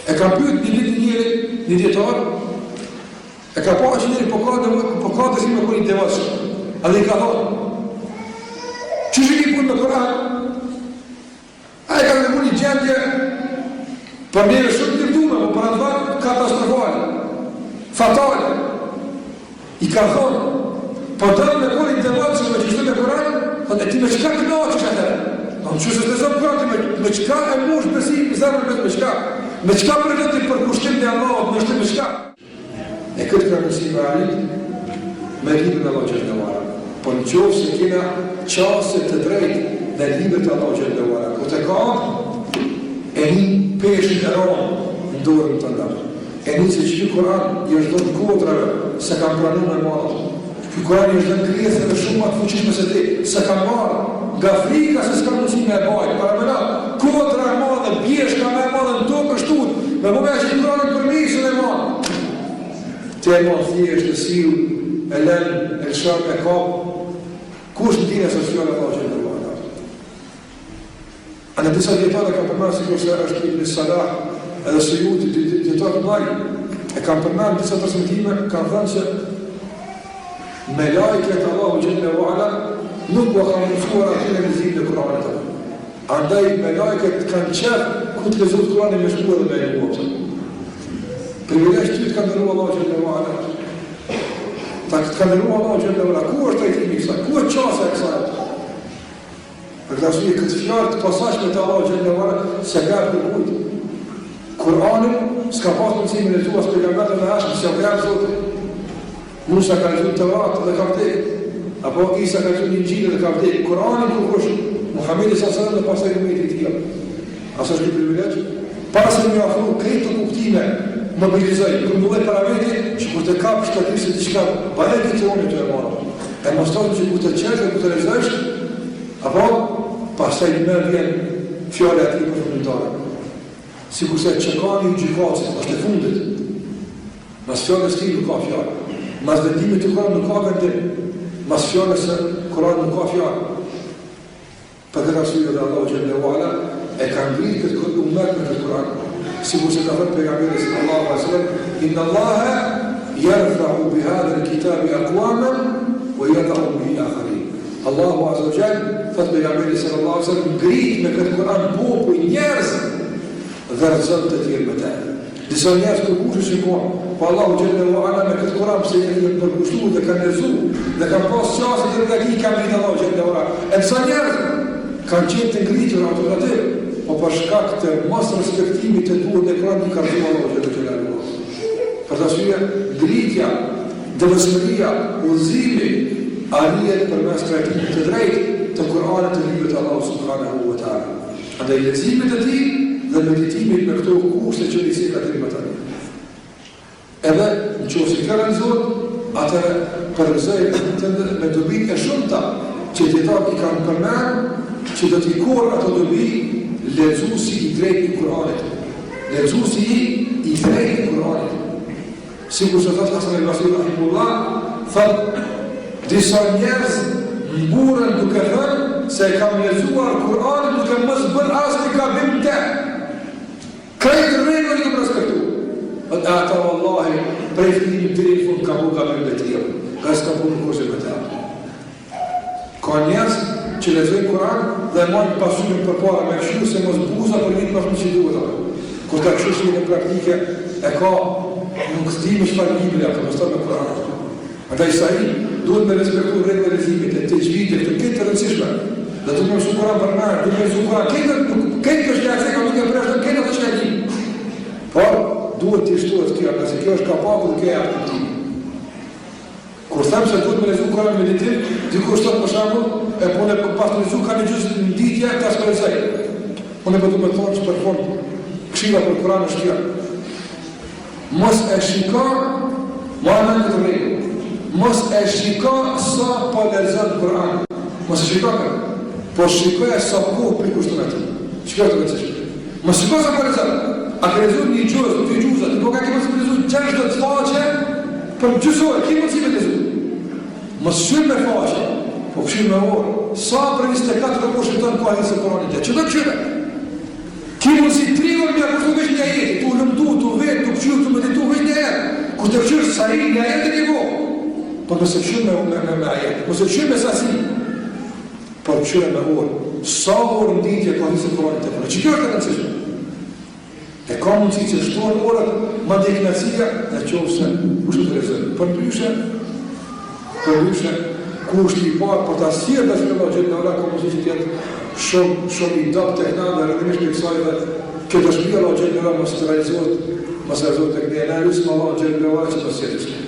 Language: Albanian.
E ka pyet një ditë një njeri, një dijetar, e ka pa që njeri po ka nevojë, po ka dëshirë me kon i devotshëm. Edhe i ka thonë, qysh i ki punët me Kur'an? Ai ka tregu një gjendje për neve shumë të lëvdume, po për atë vakt katastrofale, fatale. I ka thonë, po don me kon i devotshëm me qështu me Kur'an, thotë, e ti me çka kënaqesh atëherë? Po në qoftë se s'lexon Kur'an, ti me, me çka e mush besim në zemrën me, me çka? Me çka përjeton ti përkushtim ndaj Allahut, me shtim me çka? E këtë ka mundësi me arrit me librin e Allahut xhelle ve ala. Po në qoftë se kena qasje të drejtë në librin e Allahut xhelle ve ala, kur të kap, e nin peshën e ronë në dorën tënde. E nin se që ky Kur'an i është dhënë kodrave, s'e kanë pranu me marrë. Ky Kur'an i është dhënë krijesave shumë më të fuqishme se ti, s'e kanë marrë, nga frika se s'kanë mundësi me e bajt. Paramendo, kodra e madhe, bjeshka më e madhe në tokë është tut, me bo me qit Kur'anin përmi, s'e marr. Ti e marr thjesht e sill, e len, e lëshon, e kap. Kush ndin se është fjala e Allahut xhelle ve ala? Edhe disa dijetarë e kanë përmend sikurse është Ibn Salah edhe Sujuti, dy dijetarë të mëdhenj, e kanë përmend disa transmetime, kanë thënë se melaiket Allahu xhelle ve ala nuk ua ka mundësuar atyre leximin e Kur'anit. Andaj melaiket kanë qef kur të lexohet Kur'ani me shku edhe me e ngu. Privilegj ty të ka nderu Allahu xhelle ve ala. Ta të ka nderu Allahu xhelle ve ala. Ku është trajtimi i kësaj? Ku është qasja e kësaj? Për këtë arsye këtë fjalë të posaçme të Allahut xhelle ve ala s'e ka kërkujt. Kur'anin s'ka pas mundësi me lexu as pejgamberët e hershëm, s'ia ka jap Zoti. Musa ka lexu Tevrat dhe ka vdek. Apo Isa ka lexu Inxhilin dhe ka vdek. Kur'anin kurkush, Muhamedi sallallahu alaihi wasallam dhe pastaj ummeti i tij. A s'është ky privilegj? Para se me afru krejt këto kuptime, mobilizoj, grumbulloj para veti, që kur të kapësh të dish se diçka bëje këtë unë të e marrë. E mos të që kur të qesh dhe kur të lexosh, apo pastaj më vjen fjala e tij përfundimtare. Sikurse çekani i gjykatësit është e fundit. Mas fjalës tij nuk ka fjalë. Mas vendimit të Kur'anit nuk ka vendim. Mas fjalës së Kur'anit nuk ka fjalë. Për këtë arsye edhe Allahu xhelle ue ala e ka ngritur këtë umet me këtë Kur'an, sikurse ka thënë pejgamberi sallallahu alaihi wasallam, "Inna Allaha yarfa'u bi hadha al-kitabi aqwaman wa yad'u bihi akharin." Allahu azza wa jall, thotë pejgamberi sallallahu alaihi wasallam, ngrit me këtë Kur'an popuj njerëz dhe rrëzon të tjerë me të. Disa njerëz kurkush s'ishin kon, po Allahu xhelle ue ala me këtë Kur'an pse janë përkushtuar dhe kanë lexu dhe kanë pas qasje të drejtë i ka ngritë Allahu xhelle ue ala. E disa njerëz kanë qenë të ngritur autoritativ, po për shkak të mosrespektimit të duhur të Kur'anit i ka rrëzuar Allahu xhelle xhelaluhu. Për këtë arsye, ngritja, devotshmëria, udhëzimi arrihet përmes trajtimit të drejtë të Kur'anit të librit të Allahut subhanahu wa taala. Andaj leximit të tij dhe meditimit me këto kushte që i ceka deri më tani. Edhe në qoftë se kjo realizohet, atëherë përgëzoj tënde me dobitë e shumta që dijetarët i kanë përmend që do t'i korrë ato dobi lexuesi i drejtë i Kur'anit. Lexuesi i drejtë i Kur'anit. Sikurse thotë Hasan al-Basri rahimullah, thotë disa njerëz mburren duke thënë se e kam lexuar Kur'anin duke mos bërë asnjë gabim në të. Krejt rregullat i kam respektu. Thotë e ata vallahi prej fillimit deri në fund kanë bërë gabim të tillë, ka s'ka punu kurrgjë me të. Ka njerëz që lexojnë Kur'an dhe e majnë pasqyrën përpara me kqyr se mos buza po ngrit më shumë duhet apo. Kur ta kqyrsh në praktike e ka nuk di me çfarë libri apo mos me Kur'an. Andaj sa i duhet me respektu rregullat e leximit e texhvidit këto krejt të rëndësishme. Dhe duhet me mësu Kur'an për mend, duhet me mësu Kur'an këtë këtë është ja ka duke përjashtu këtë atë që e di. Por duhet të shtohet kjo, ngase kjo është kapaku dhe kjo e kuptimi. Kur them se duhet me lexu Kur'an me meditim, dikush thotë për shembull, e po unë kom pas lexu ka një gjysmë në ditë ja tash po lexoj. Unë po du me thonë që për fund, këshilla për Kur'an është kjo. Mos e shiko, ma në këtë rregull. Mos e shiko sa po lexon Kur'an. Mos e shiko këtë. Po shikoje sa kohë po i kushton atij. Shiko të rëndësishme. Mos shiko sa po lexon. A ke lexuar një xhuz, dy xhuza, ti po ka ke mos lexu 60 faqe për gjysmë ore, ke mundësi me lexu. Mos kqyr me faqe, po kqyr me orë. Sa për 24 orë shkon koha e Kur'anit? Çdo kqyr. Ke mundësi 3 orë me kushtu veç një ajeti, tu hulumtu. Mos e kqyr me, me, me, me ajet, mos e kqyr me sasi, por kqyre me orë. Sa orë në ditë e ka hise Kurani te Që kjo është e rëndësishme. E ka mundësi që shtohen orët, madje kënaqësia, në qoftë se kështu të realizojmë. Përndryshe, përndryshe, kushti i parë për ta sjellë dashurinë e Allahut xhelle ve ala ka mundësi që të jetë shumë, shumë i dobët tek na dhe rrjedhimisht prej kësaj dhe kjo dashuri e Allahut xhelle ve ala mos të realizohet, mos të realizohet tek ne. Ne lusim Allahun xhelle ve ala që të sjellë.